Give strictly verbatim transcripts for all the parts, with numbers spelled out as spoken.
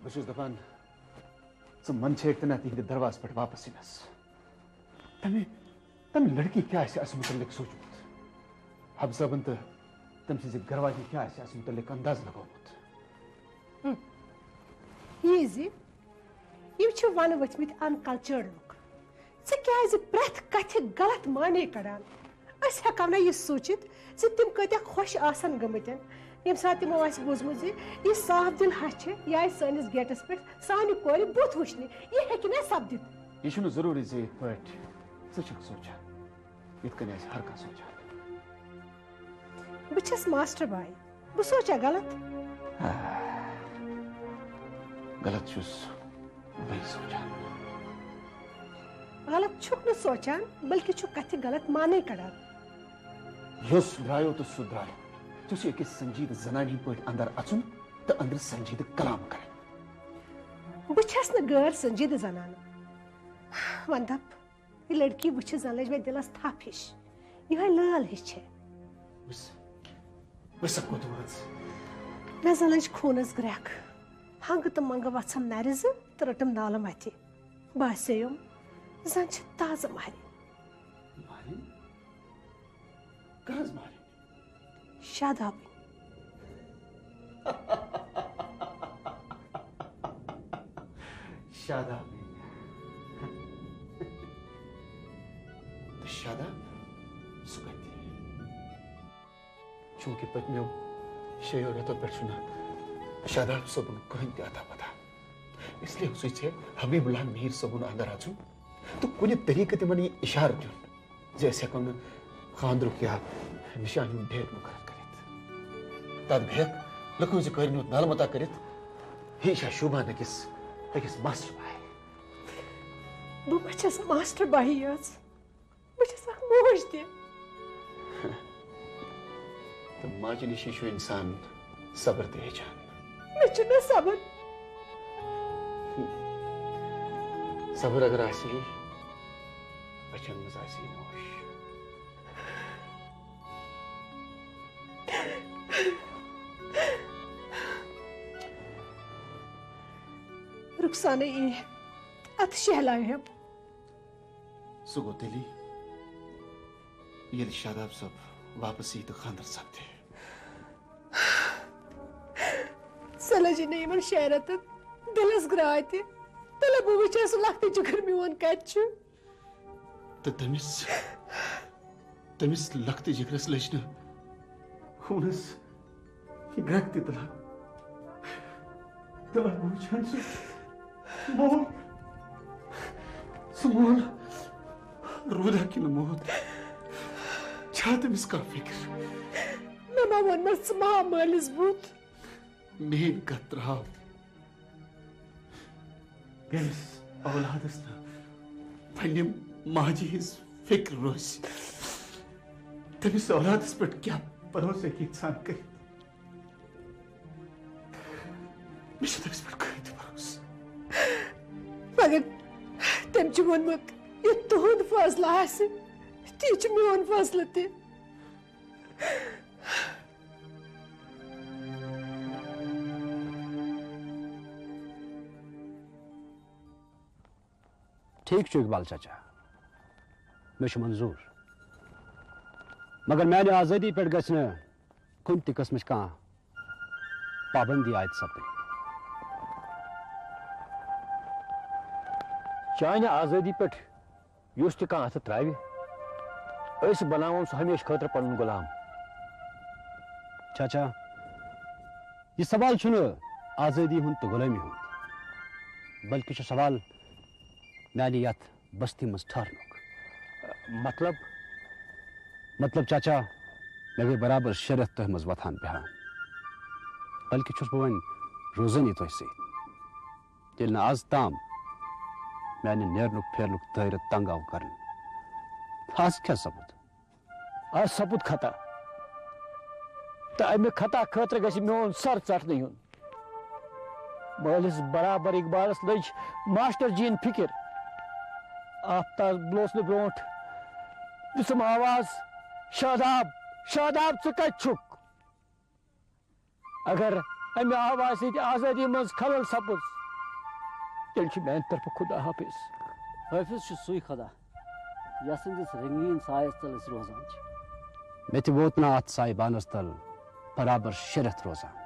بہٕ چھُس دَپان، ژٕ منٛدچھیکھ تہِ نہ تِہنٛدِ دروازٕ پٮ۪ٹھ واپس یِنس۔ تَمہِ، تَمہِ لڑکی کیٛاہ آسہِ اَسہِ مُتعلق سوٗنٛچمُت؟ حب صٲبن تہٕ تٔمۍ سٕنٛزِ گرواجہِ کیٛاہ آسہِ اَسہِ مُتعلق انداز لگومُت؟ ہم۔ یہِ زِ یِم چھِ ونہٕ ؤتھمٕتۍ uncultured لُکھ۔ ژٕ کیٛازِ پرٛٮ۪تھ کتھِ غلط معنی کڑان؟ أسۍ ہٮ۪کو نہ یہِ سوٗنٛچِتھ زِ تِم کۭتیاہ خۄش آسن گٔمٕتۍ، ییٚمہِ ساتہٕ تِمو آسہِ بوٗزمُت زِ یہِ صاف دِل ہش چھِ، یہِ آیہِ سٲنِس گیٹس پٮ۪ٹھ سانہِ کورِ بُتھ وٕچھنہِ۔ یہِ ہیٚکہِ نہ سپدِتھ۔ یہِ چھُنہٕ ضروٗری زِ یِتھ پٲٹھۍ ژٕ چھکھ سونٛچان، یِتھ کٔنۍ آسہِ ہر کانٛہہ سونٛچان۔ بہٕ چھَس ماسٹر باے، بہٕ سونٛچا غلط؟ آ، غلط چھُس بٕے سونٛچان۔ غلط چھُکھ نہٕ سونٛچان، بلکہِ چھُکھ کتھِ غلط معنی کڑان۔ یُس درٛایو تہٕ سُہ درٛایو۔ ژےٚ چھُے أکِس سنجیدٕ زنانہِ ہٕنٛدۍ پٲٹھۍ اندر اژُن تہٕ أندرٕ سنجیدٕ کلام کرٕنۍ۔ بہٕ چھَس نہٕ غٲر سنجیدٕ زنانہٕ۔ وۄنۍ دپ، یہِ لڑکی وٕچھِتھ زن لٔج مےٚ دِلس تھپھ ہِش۔ یِہوٚے لٲل ہِش چھےٚ۔ وٕچھ سا، وٕچھ سا کوٚت وٲژ۔ مےٚ زن لٔج خوٗنس گرٛٮ۪کھ۔ ہنٛگہٕ تہٕ منٛگہٕ وژھم نرِ زٕ تہٕ رٔٹٕم نالہٕ متھِ۔ باسیوم زن چھِ تازٕ مہرِنۍ۔ مہرِنۍ؟ کٔہٕنٛز مہرِنۍ؟ شادابٕنۍ۔ شادابٕنۍ۔ تہٕ شاداب سُہ کتہِ؟ چوٗنٛکہِ پٔتمیو شیٚیو رٮ۪تو پٮ۪ٹھ چھُنہٕ شاداب صٲبُن کٕہٕنۍ تہِ اتا پتا، اس لیے اوسُے ژےٚ حبیب اللہ میٖر صٲبُن اندر اژُن تہٕ کُنہِ طریٖقہٕ تِمن یہِ اِشارٕ دیُن زِ أسۍ ہٮ۪کو نہٕ خانٛدرُک یا نِشانہِ ہُنٛد date مُقرر کٔرِتھ۔ تتھ بیٚہکھ لُکن زِ کٲرۍ نیوٗتھ نالہٕ متا کٔرِتھ، ہی چھا شوٗبان أکِس، أکِس ماسٹر باے؟ بہٕ ما چھَس ماسٹر باے یٲژ؟ بہٕ چھَس اکھ موج تہِ۔ تہٕ ماجہِ نِشی چھُ اِنسان صبر تہِ ہیٚچھان۔ مےٚ چھُنہٕ صبر۔ صبر اگر آسہِ ہے، أچھن منٛز آسہِ ہے نوش۔ رخسانہ یی، اتھ شہلایہِ ہٮ۪م۔ سُہ گوٚو تیٚلی، ییٚلہِ شاداب صٲب واپس یی تہٕ خانٛدر سپدِ۔ سۄ لٔجِن نہٕ یِمن شیٚن رٮ۪تن دِلس گرٛاے تہِ۔ تیٚلہِ بہٕ وٕچھِ ہا سُہ لۄکٹہِ جِگر میون کتہِ چھُ۔ تہٕ تٔمِس، تٔمِس لۄکٹہِ جِگرس لٔج نہٕ خوٗنس گرٛٮ۪کھ تہِ تُلان۔ تہٕ وۄنۍ وٕچھان سُہ مول، سُہ مول روٗدا کِنہٕ موت؟ چھا تٔمِس کانٛہہ فِکر؟ مےٚ ما ووٚنمَس ژٕ ما ہاو مٲلِس بُتھ؟ میٛٲنۍ کَتھ ترٛاو۔ ییٚمِس اولادس نہٕ پننہِ ماجہِ ہٕنٛز فِکر روزِ، تٔمِس اولادس پٮ۪ٹھ کیٛاہ بھروسہٕ ہیٚکہِ اِنسان کٔرِتھ؟ مےٚ چھُ تٔمِس پٮ۪ٹھ کٕہٕنۍ تہِ بھروسہٕ۔ مگر تٔمۍ چھُ ووٚنمُت، یہِ تُہُنٛد فٲصلہٕ آسہِ، تی چھُ میون فٲصلہٕ تہِ۔ ٹھیک چھُ اقبال چاچا، مےٚ چھُ منظور، مگر میانہِ آزٲدی پٮ۪ٹھ گژھِ نہٕ کُنہِ تہِ قٕسمٕچ کانٛہہ پابندی عائد سپدٕنۍ۔ چانہِ آزٲدی پٮ۪ٹھ یُس تہِ کانٛہہ اَتھٕ ترٛاوِ، أسۍ بناوون سُہ ہمیشہٕ خٲطرٕ پنُن غلام۔ چاچا، یہِ سوال چھُنہٕ آزٲدی ہُنٛد تہٕ غلٲمی ہُنٛد، بلکہِ چھُ سوال میانہِ یتھ بستی منٛز ٹھہرنُک۔ مطلب؟ مطلب چاچا، مےٚ گٔے برابر شےٚ رٮ۪تھ تۄہہِ منٛز وۄتھان بیہان، بلکہِ چھُس بہٕ وۄنۍ روزٲنی تۄہہِ سۭتۍ۔ ییٚلہِ نہٕ از تام میانہِ نیرنُک پھیرنُک دٲیرٕ تنگ آو کرنہٕ، از کیٛاہ سپُد؟ از سپُد خطا، تہٕ امہِ خطا خٲطرٕ گژھِ میون سر ژٹنہٕ یُن۔ مٲلِس برابر اقبالس لٔج ماسٹر جی یِن فکر۔ آفتاب لوسنہٕ برونٹھ دِژٕم آواز، "شاداب، شاداب، ژٕ کتہِ چھُکھ؟" اگر امہِ آوازِ سۭتۍ آزٲدی منٛز خلل سپُز، تیٚلہِ چھُ میانہِ طرفہٕ خدا حافظ۔ حٲفظ چھُ سُے خدا، یَس سٕنٛدِس رنگیٖن سایَس تَل أسۍ روزان چھِ۔ مےٚ تہِ ووت نہٕ اَتھ سایبانَس تَل برابر شےٚ رٮ۪تھ روزان،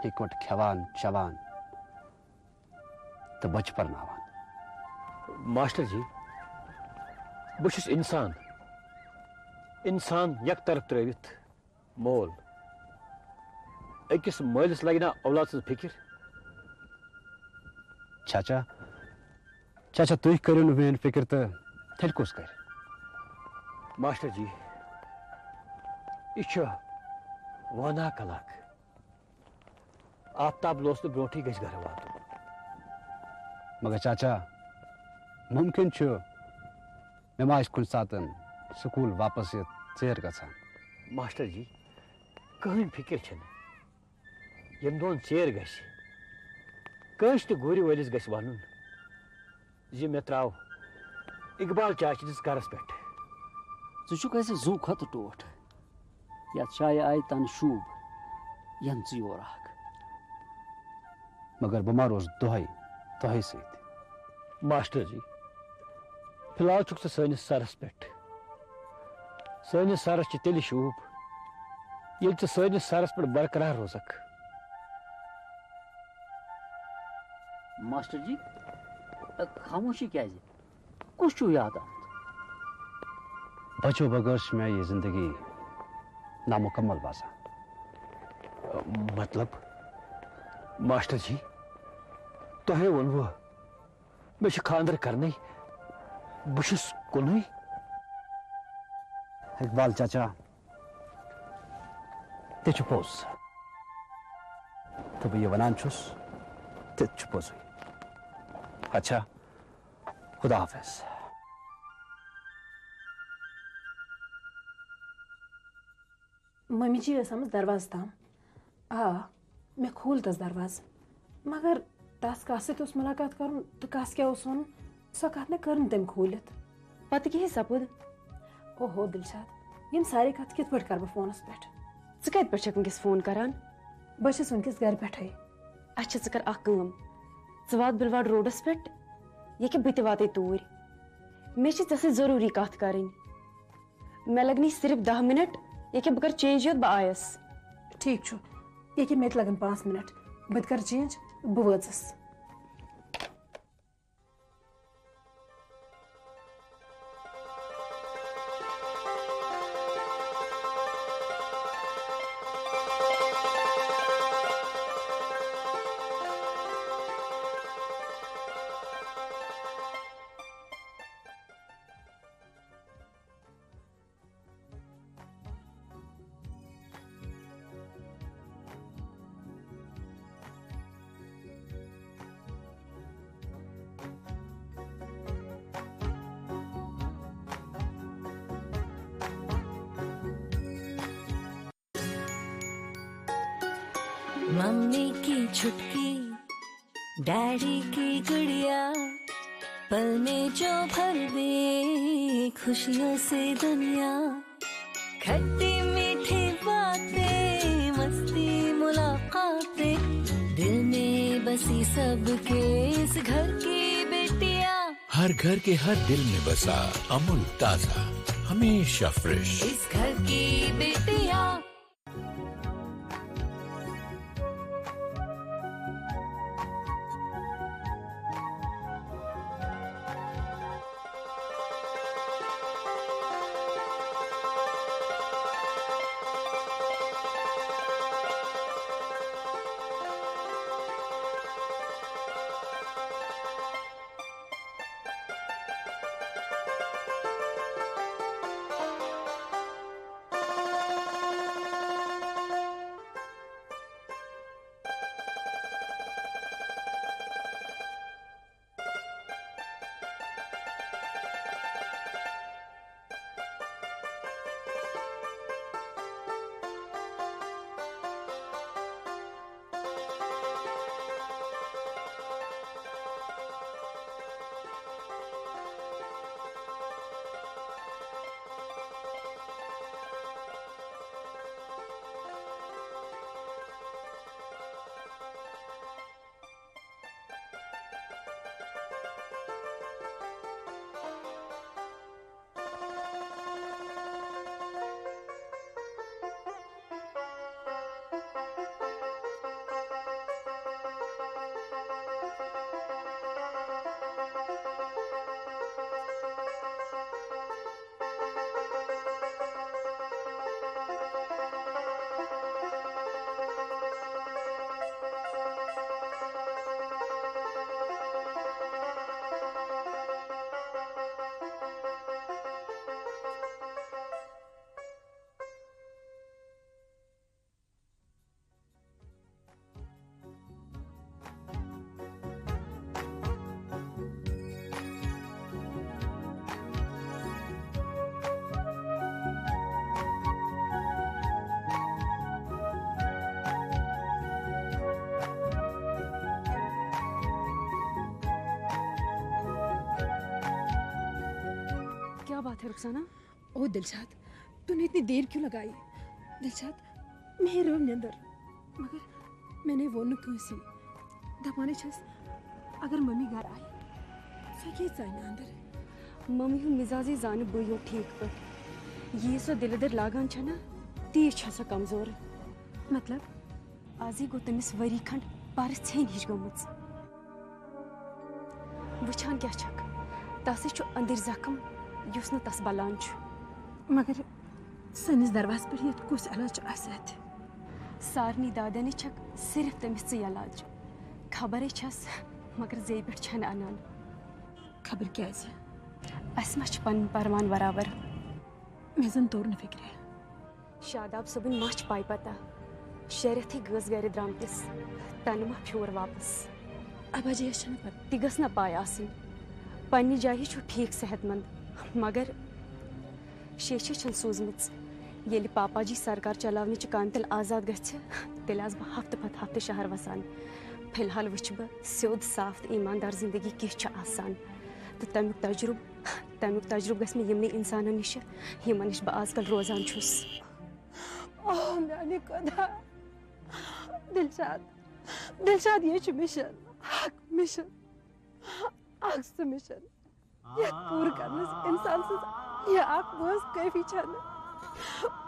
اِکوَٹہٕ کھٮ۪وان، چٮ۪وان تہٕ بۄچھِ پَرناوان۔ ماسٹر جی، بہٕ چھُس اِنسان، اِنسان یک طرف ترٲوِتھ مول۔ أکِس مٲلِس لگہِ نا اولاد سٕنٛز فِکر؟ چاچا، چاچا، تُہۍ کٔرِو نہٕ میٲنۍ فِکر تہٕ تیٚلہِ کُس کرِ؟ ماسٹر جی، یہِ چھُ وٲناکھ علاقہٕ۔ آفتاب لوسنہٕ برونٹھٕے گژھِ گرٕ واتُن۔ مگر چاچا، مُمکِن چھُ مےٚ ما آسہِ کُنہِ ساتن سکوٗل واپس یِتھ ژیر گژھان۔ ماسٹر جی، کٕہٕنۍ فِکر چھَنہٕ۔ ییٚمہِ دۄہن ژیر گژھِ، کٲنٛسہِ تہِ گُرۍ وٲلِس گژھِ وَنُن زِ مےٚ ترٛاو اقبال چاچہِ سٕنٛدِس گرس پٮ۪ٹھ۔ ژٕ چھُکھ اَسہِ زُو کھۄتہٕ ٹوٹھ۔ یَتھ جایہِ آیہِ تَن شوٗب، یَن ژٕ یور آکھ۔ مگر بہٕ ما روزٕ دۄہَے تۄہے سۭتۍ؟ ماسٹر جی، فی الحال چھُکھ ژٕ سٲنِس سرس پٮ۪ٹھ۔ سٲنِس سرس چھِ تیٚلہِ شوٗب، ییٚلہِ ژٕ سٲنِس سرس پٮ۪ٹھ برقرار روزکھ۔ ماسٹر جی، خاموشی کیٛازِ؟ کُس چھُو یاد آمُت؟ بچو بغٲر چھِ مےٚ یہِ زندگی نامُکمل باسان۔ مطلب؟ ماسٹر جی، تۄہے ووٚنوٕ مےٚ چھُ خانٛدر کرنٕے، بہٕ چھُس کُنُے۔ اقبال چاچا، تہِ چھُ پوٚز۔ تہٕ بہٕ یہِ وَنان چھُس، تہِ چھُ پوٚزُے۔ اچھا، خدا حافظ۔ مٔمی جی ٲس آمٕژ دروازٕ تام۔ آ، مےٚ کھوٗل تَس دروازٕ۔ مگر تَس کَس سۭتۍ اوس مُلاقات کَرُن تہٕ کَس کیٛاہ اوس وَنُن، سۄ کَتھ نہٕ کٔر نہٕ تٔمۍ کھوٗلِتھ۔ پَتہٕ کیٛاہ ہے سَپُد؟ اوہو دِلشاد، یِم سارے کَتھٕ کِتھ پٲٹھۍ کَرٕ بہٕ فونَس پٮ۪ٹھ؟ ژٕ کَتہِ پٮ۪ٹھ چھَکھ وٕنکیٚس فون کَران؟ بہٕ چھَس وٕنکیٚس گَرِ پٮ۪ٹھَے۔ اچھا، ژٕ کَر اَکھ کٲم، ژٕ وات بِلواڑ روڈَس پٮ۪ٹھ، ییٚکیٛاہ بہٕ تہِ واتے توٗرۍ۔ مےٚ چھِ ژےٚ سۭتۍ ضروٗری کَتھ کَرٕنۍ۔ مےٚ لَگنٕے صرف دَہ مِنَٹ، ییٚکیٛاہ بہٕ کَرٕ چینج یوت، بہٕ آیَس۔ ٹھیٖک چھُ، ییٚکیٛاہ مےٚ تہِ لَگَن پانٛژھ مِنَٹ، بہٕ تہِ کَرٕ چینج، بہٕ وٲژٕس۔ मम्मी की छुटकी, डैडी की गुड़िया, पल में जो भर दे खुशियों से दुनिया। खट्टी मीठी बातें, मस्ती मुलाकातें, दिल में बसी सबके इस घर की बिटिया। हर घर के हर दिल में बसा अमूल ताजा, हमेशा फ्रेश। इस घर की बिटिया। رخسانہ۔ او دلشاد، تم نے اتنی دیر کیوں لگائی؟ دلشاد، مےٚ رٲو نیٚنٛدٕر، مگر مےٚ نے ووٚن نہٕ کٲنٛسی۔ دپانے چھَس، اگر ممی گرٕ آیہِ، سۄ کیٛازِ ژانہِ اندر؟ ممی ہُنٛد مزازٕے زانہٕ بٕے یوت ٹھیٖک پٲٹھۍ۔ یی سۄ دِلہٕ دٔرۍ لاگان چھےٚ نا، تی چھےٚ سۄ کمزور۔ مطلب؟ ازٕے گوٚو تٔمِس ؤری کھنٛڈ پرٕ ژھیٚنۍ ہِش گٔمٕژ۔ وٕچھان کیٛاہ چھکھ؟ تسٕے چھُ أنٛدٕرۍ زخم، یُس نہٕ تس بلان چھُ۔ مگر سٲنِس دروازس پٮ۪ٹھ یتھ کُس علاج چھُ آسہِ اتہِ؟ سارنٕے دادٮ۪نٕے چھکھ صرف تٔمِس ژٕے علاج۔ خبرے چھس، مگر زیٚیہِ پٮ۪ٹھ چھنہٕ انان۔ خبر کیٛازِ؟ اسہِ ما چھِ پنٕنۍ پروان برابر؟ مےٚ زن توٚر نہٕ فکرِ۔ شاداب صٲبٕنۍ ما چھِ پاے پتہ؟ شےٚ رٮ۪تھٕے گٔژھ گرِ درامتِس، تنہٕ ما پھیوٗر واپس؟ ابا جی، أسۍ چھِنہٕ پتہ۔ تہِ گٔژھ نہ پاے آسٕنۍ۔ پننہِ جایہِ چھُ ٹھیٖک صحت مند، مگر شیچھِ چھَن سوٗزمٕژ۔ ییٚلہِ پاپا جی سرکار چلاونٕچہِ کامہِ تل آزاد گژھِ، تیٚلہِ آسہٕ بہٕ ہفتہٕ پتہٕ ہفتہٕ شہر وسان۔ فی الحال وٕچھِ بہٕ سیوٚد صاف تہٕ ایٖماندار زندگی کِژھ چھِ آسان۔ تہٕ تمیُک تجرُبہٕ، تمیُک تجرُبہٕ گژھِ مےٚ یِمنٕے انسانن نِش، یِمن نِش بہٕ آز کل روزان چھُس۔ اوہ میانہِ خۄدا، دلشاد، دلشاد، یہِ چھُ مِشن، اکھ مِشن، اکھ سُہ مِشن، یتھ پوٗرٕ کرنس انسان سٕنز یہِ اکھ وٲنٛس کٲفی چھنہٕ،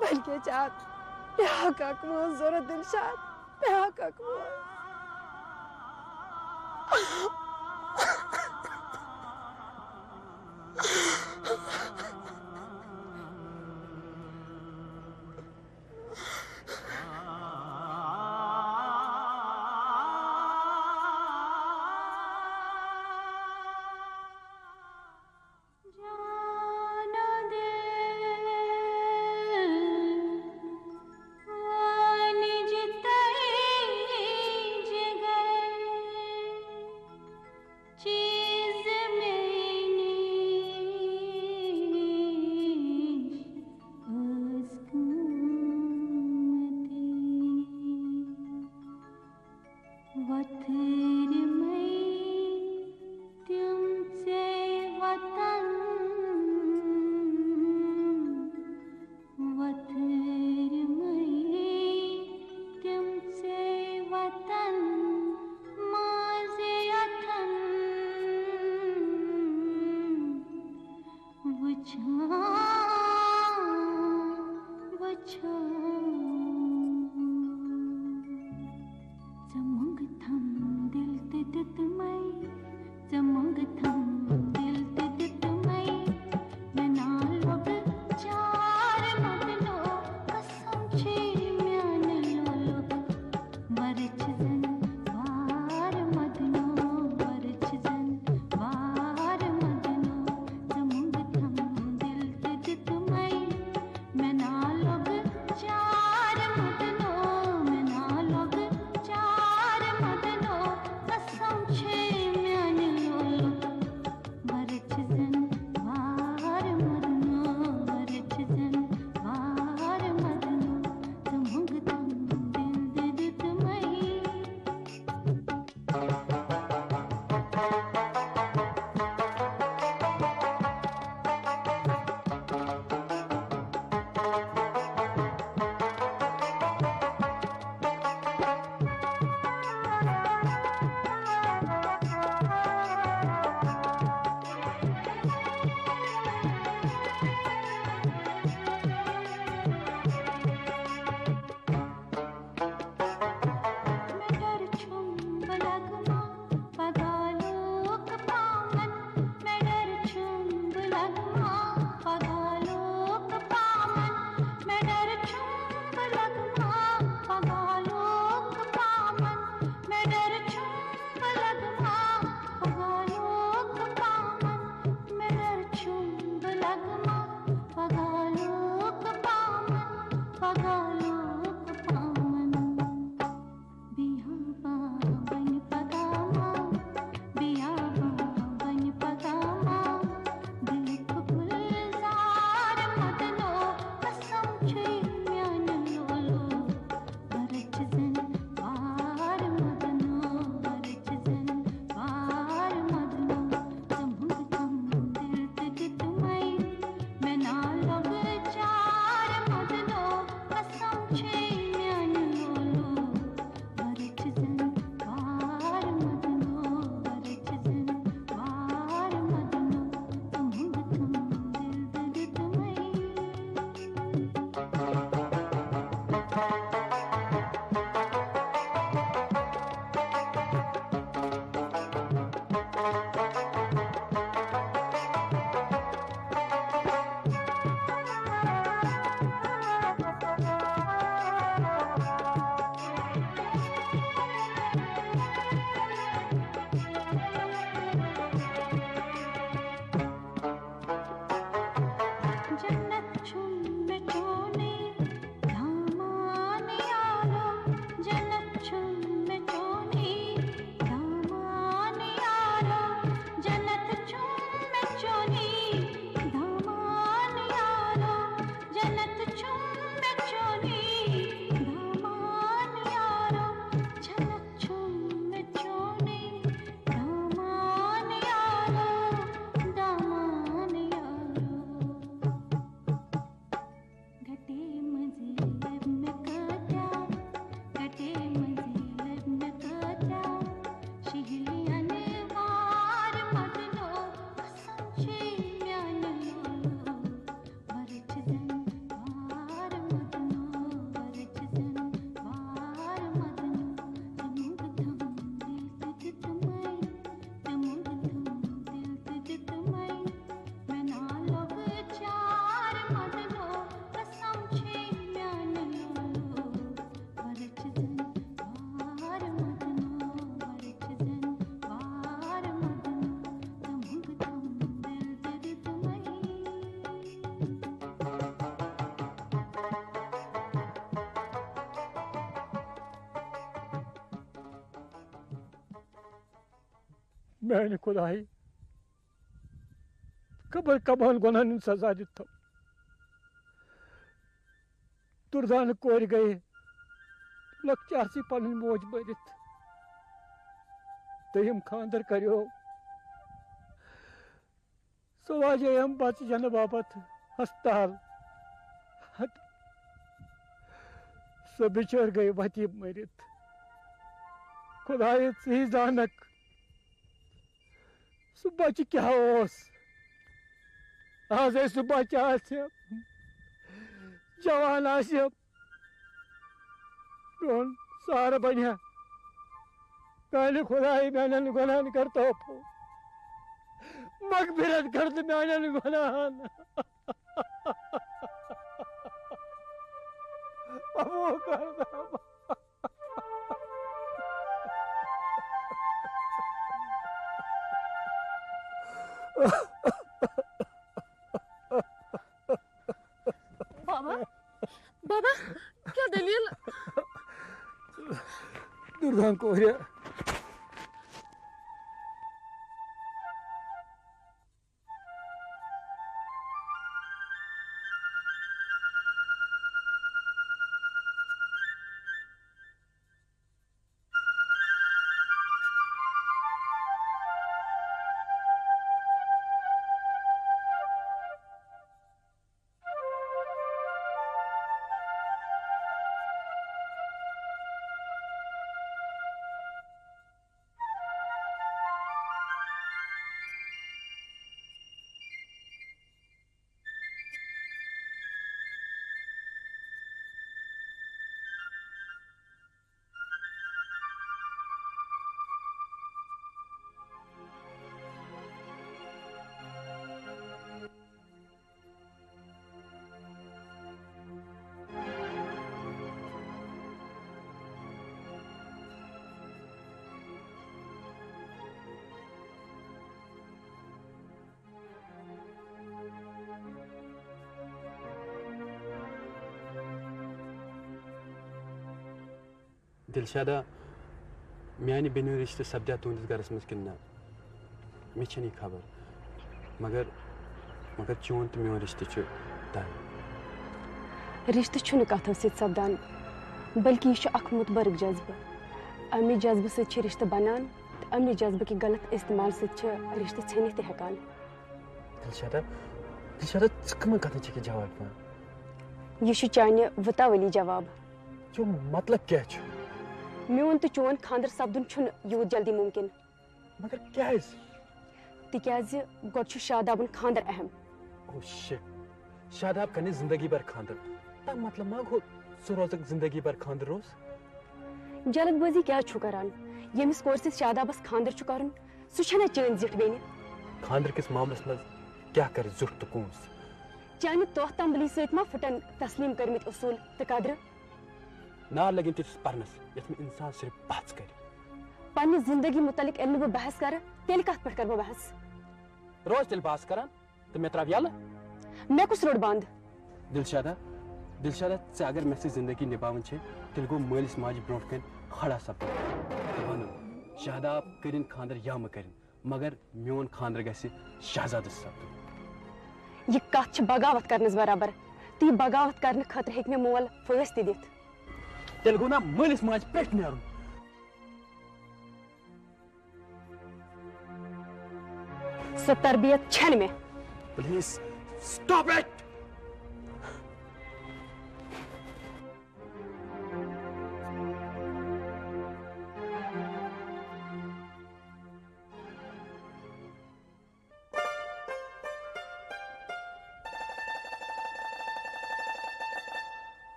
بلکہِ چھِ اتھ بیاکھ اکھ وٲنٛس ضرورت، دلشاد، بیاکھ اکھ وٲنٛس۔ میانہِ خدایہِ، کمن کمن گۄناہن ہُنٛد سزا دیُتتھم۔ دُردانہٕ کورِ گٔیہِ لۄکچارسٕے پنٕنۍ موج مٲرِتھ۔ دوٚیِم خانٛدر کریو سُہ واجے أمۍ بچہٕ زینہٕ باپتھ ہسپتال۔ سۄ بِچٲر گٔے وتی مٔرِتھ۔ خدایہِ، ژٕے زانکھ سُہ بچہٕ کیٛاہ اوس۔ آز ہے سُہ بچہٕ آسہِ، جوان آسہِ، میون سہارٕ بنہِ ہا۔ میانہِ خدایہِ، میانٮ۪ن گۄناہن کر توفہٕ۔ مغفرت کر تہٕ میانٮ۪ن گۄناہن۔ ابو کر توفہٕ۔ بابا، بابا، کیٛاہ دٔلیٖل؟ دُردان کورِ۔ دلشادہ، میانہِ بیٚنہِ ہُنٛد رشتہٕ سپدیا تُہنٛدِس گرس منٛز کِنہٕ نہ، مےٚ چھَنہٕ یہِ خبر۔ مگر، مگر چون تہٕ میون رشتہٕ چھُ طے۔ رشتہٕ چھُنہٕ کتھو سۭتۍ سپدان، بلکہِ یہِ چھُ اکھ متبرک جذبہٕ۔ امہِ جذبہٕ سۭتۍ چھِ رشتہٕ بنان تہٕ امہِ جذبہٕ کہِ غلط استعمال سۭتۍ چھِ رشتہٕ ژھیٚنِتھ تہِ ہٮ۪کان۔ دلشادہ، دلشادہ، ژٕ کٕمن کتھن چھکھ یہِ جواب دِوان؟ یہِ چھُ چانہِ وُتاولی جواب۔ چون مطلب کیٛاہ چھُ؟ میون تہٕ چون خانٛدر سپدُن چھُنہٕ یوٗت جلدی مُمکِن۔ مگر کیٛازِ؟ تِکیٛازِ گۄڈٕ چھُ شادابُن خانٛدر اہم۔ او شٹ! شاداب کرنہِ زندگی بھر خانٛدر۔ تمیُک مطلب ما گوٚو ژٕ روزکھ زندگی بھر خانٛدر روز؟ جلد بٲزی کیٛازِ چھُو کران؟ ییٚمِس کورِ سۭتۍ شادابس خانٛدر چھُ کرُن، سُہ چھَنا چٲنۍ زِٹھ بیٚنہِ؟ خانٛدر کِس معاملس منٛز کیٛاہ کرِ زیُٹھ تہٕ کونٛس؟ چانہِ توتھ تمبلی سۭتۍ ما پھٕٹن تسلیم کٔرمٕتۍ اصوٗل تہٕ قدرٕ؟ نار لٔگِم تِتھِس پرنس، یتھ منٛز انسان صرف بحث کرِ۔ پننہِ زندگی متعلق ییٚلہِ نہٕ بہٕ بحث کرٕ، تیٚلہِ کتھ پٮ۪ٹھ کرٕ بہٕ بحث؟ روز تیٚلہِ بحث کران تہٕ مےٚ ترٛاو یلہٕ۔ مےٚ کُس روٚٹ بند؟ دلشادہ، دلشادہ، ژےٚ اگر مےٚ سۭتۍ زندگی نباوٕنۍ چھے، تیٚلہِ گوٚو مٲلِس ماجہِ برونٛٹھ کنہِ کھڑا سپدُن تہٕ ونُن، شاداب کٔرِن خانٛدر یا مہٕ کٔرِن، مگر میون خانٛدر گژھِ شہزادس سپدُن۔ یہِ کتھ چھِ بغاوت کرنس برابر، تہٕ یہِ بغاوت کرنہٕ خٲطرٕ ہیٚکہِ مےٚ مول پھٲسۍ تہِ دِتھ۔ تیٚلہِ گوٚو نا مٲلِس ماجہِ پٮ۪ٹھ نیرُن؟ سۄ تربیت چھنہٕ مےٚ۔ Please stop it!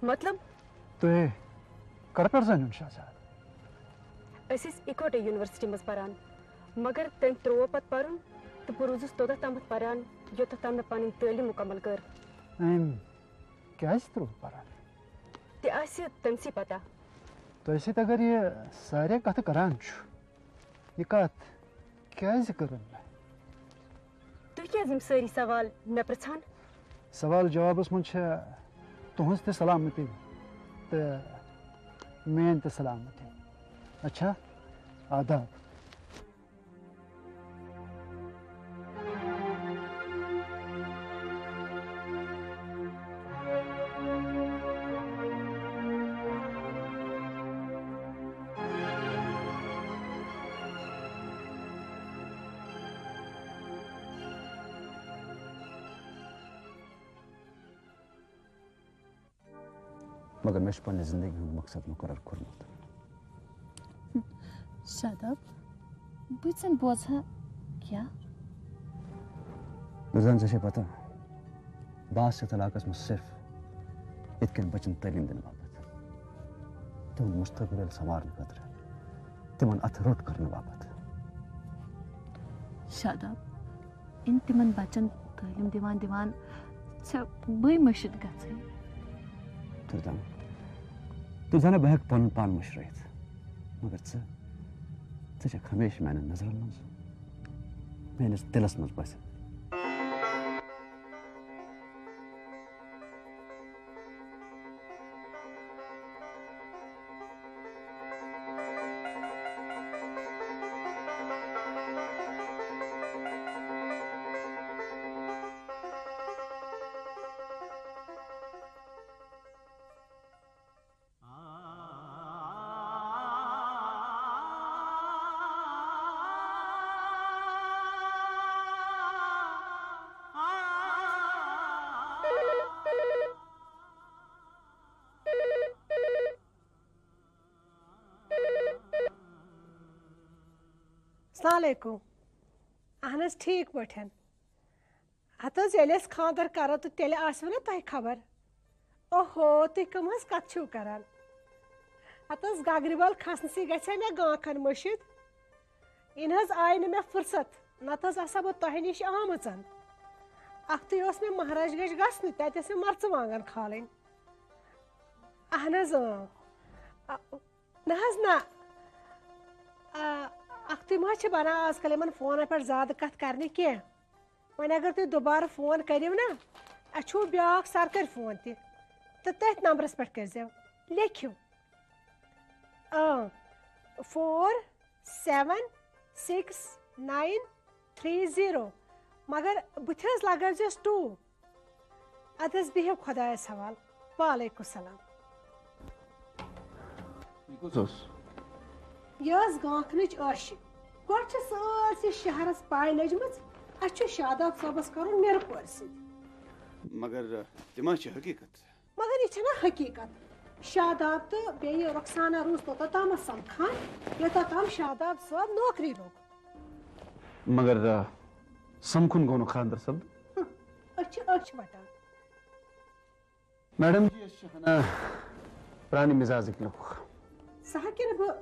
مطلب؟ تُہۍ کَرٕ پٮ۪ٹھ زٲنِوُن شہزاد؟ أسۍ ٲسۍ اِکوٹے یونیورسٹی منٛز پران، مگر تٔمۍ ترٛوو پتہٕ پرُن تہٕ بہٕ روٗزُس توٚتتھ تامَتھ پران، یوٚتتھ تام مےٚ پنٕنۍ تعلیٖم مُکمل کٔر۔ أمۍ کیٛازِ ترٛوو پرُن؟ تہِ آسہِ تٔمسٕے پتہ۔ تۄہہِ سۭتۍ اگر یہِ سارے کتھٕ کران چھُ، یہِ کتھ کیازِ کٔرٕن مےٚ؟ تُہۍ کیازِ یِم سٲری سوال مےٚ پرژھان؟ سوال جوابس منٛز چھےٚ تُہنٛز تہِ سلامتی تہٕ میٲنۍ تہِ سلامتی۔ اچھا، آداب۔ مگر مےٚ چھُ پننہِ زندگی ہُنٛد مقصد مُقرر کوٚرمُت۔ شاداب، بہٕ ژَن بوزٕ ہا کیٛاہ؟ نُرجان، ژےٚ چھےٚ پتہ، بہٕ آس یَتھ علاقس منٛز صرف یِتھ کٔنۍ بچن تعلیٖم دِنہٕ باپتھ، تِہُنٛد مستقبل سنوارنہٕ خٲطرٕ، تِمن اتھٕ روٚٹ کرنہٕ باپتھ۔ شاداب، یِم تِمن بچن تعلیٖم دِوان دِوان ژےٚ بٕے مٔشِتھ گژھٕنۍ۔ تُلتام، تُلتام بہٕ ہٮ۪کہٕ پنُن پان مٔشرٲیِتھ، مگر ژٕ، ژٕ چھکھ ہمیشہِ میانٮ۪ن نظرن منٛز، میٲنِس دِلس منٛز بسِتھ۔ السلام علیکم۔ اہن حظ، ٹھیٖک پٲٹھۍ۔ ہتہٕ حظ، ییٚلہِ أسۍ خانٛدر کرو تہٕ تیٚلہِ آسِوٕ نا تۄہہِ خبر۔ اوہو، تُہۍ کٕم حظ کتھٕ چھِو کران؟ ہتہٕ حظ، گگرِ بل کھسنسٕے گژھِ ہا مےٚ گانٛکھن مٔشِتھ۔ یِنہٕ حظ آیہِ نہٕ مےٚ فرصت، نتہٕ حظ آسہٕ ہا بہٕ تۄہہِ نِش آمٕژ۔ اکھتُے اوس مےٚ مہراج گنج گژھنُے، تتہِ ٲسۍ مےٚ مرژٕوانٛگن کھالٕنۍ۔ اہن حظ، اۭں۔ آ، نہ حظ نہ۔ آ، اکھتُے ما چھِ بنان آز کل یِمن فونن پٮ۪ٹھ زیادٕ کتھ کرنہِ کینٛہہ۔ وۄنۍ اگر تُہۍ دُبارٕ فون کٔرِو نا، اسہِ چھُو بیٛاکھ سرکٲرۍ فون تہِ، تہٕ تٔتھۍ نمبرس پٮ۪ٹھ کٔرۍزیو، لیکھِو۔ اۭں، four seven six nine three zero, مگر بٕتھِ حظ لگٲوزیوس ٹوٗ۔ ادٕ حظ، بِہِو خۄدایس حوال۔ وعلیکم السلام۔ یہِ کُس اوس؟ یہِ ٲس گانٛکھنٕچ عٲشِق۔ گۄڈٕ چھِ سٲرسٕے شہرس پاے لٔجمٕژ، اسہِ چھُ شاداب صٲبس کرُن مِرٕ کورِ سۭتۍ۔ مگر، تہِ ما چھِ حقیٖقت؟ مگر یہِ چھَنہ حقیٖقت۔ شاداب تہٕ بیٚیہِ رخسانہ روٗز توٚتام سمکھان، یوٚتام شاداب صٲب نوکری لوٚگ۔ مگر، آ، سمکھُن گوٚو نہٕ خانٛدر سپدُن۔ ہُم، أسۍ چھِ أچھ وَٹان۔ میڈم جی، أسۍ چھِ ہنا پرٛانہِ مِزازٕکۍ لُکھ۔ سۄ ہا کِنہٕ بہٕ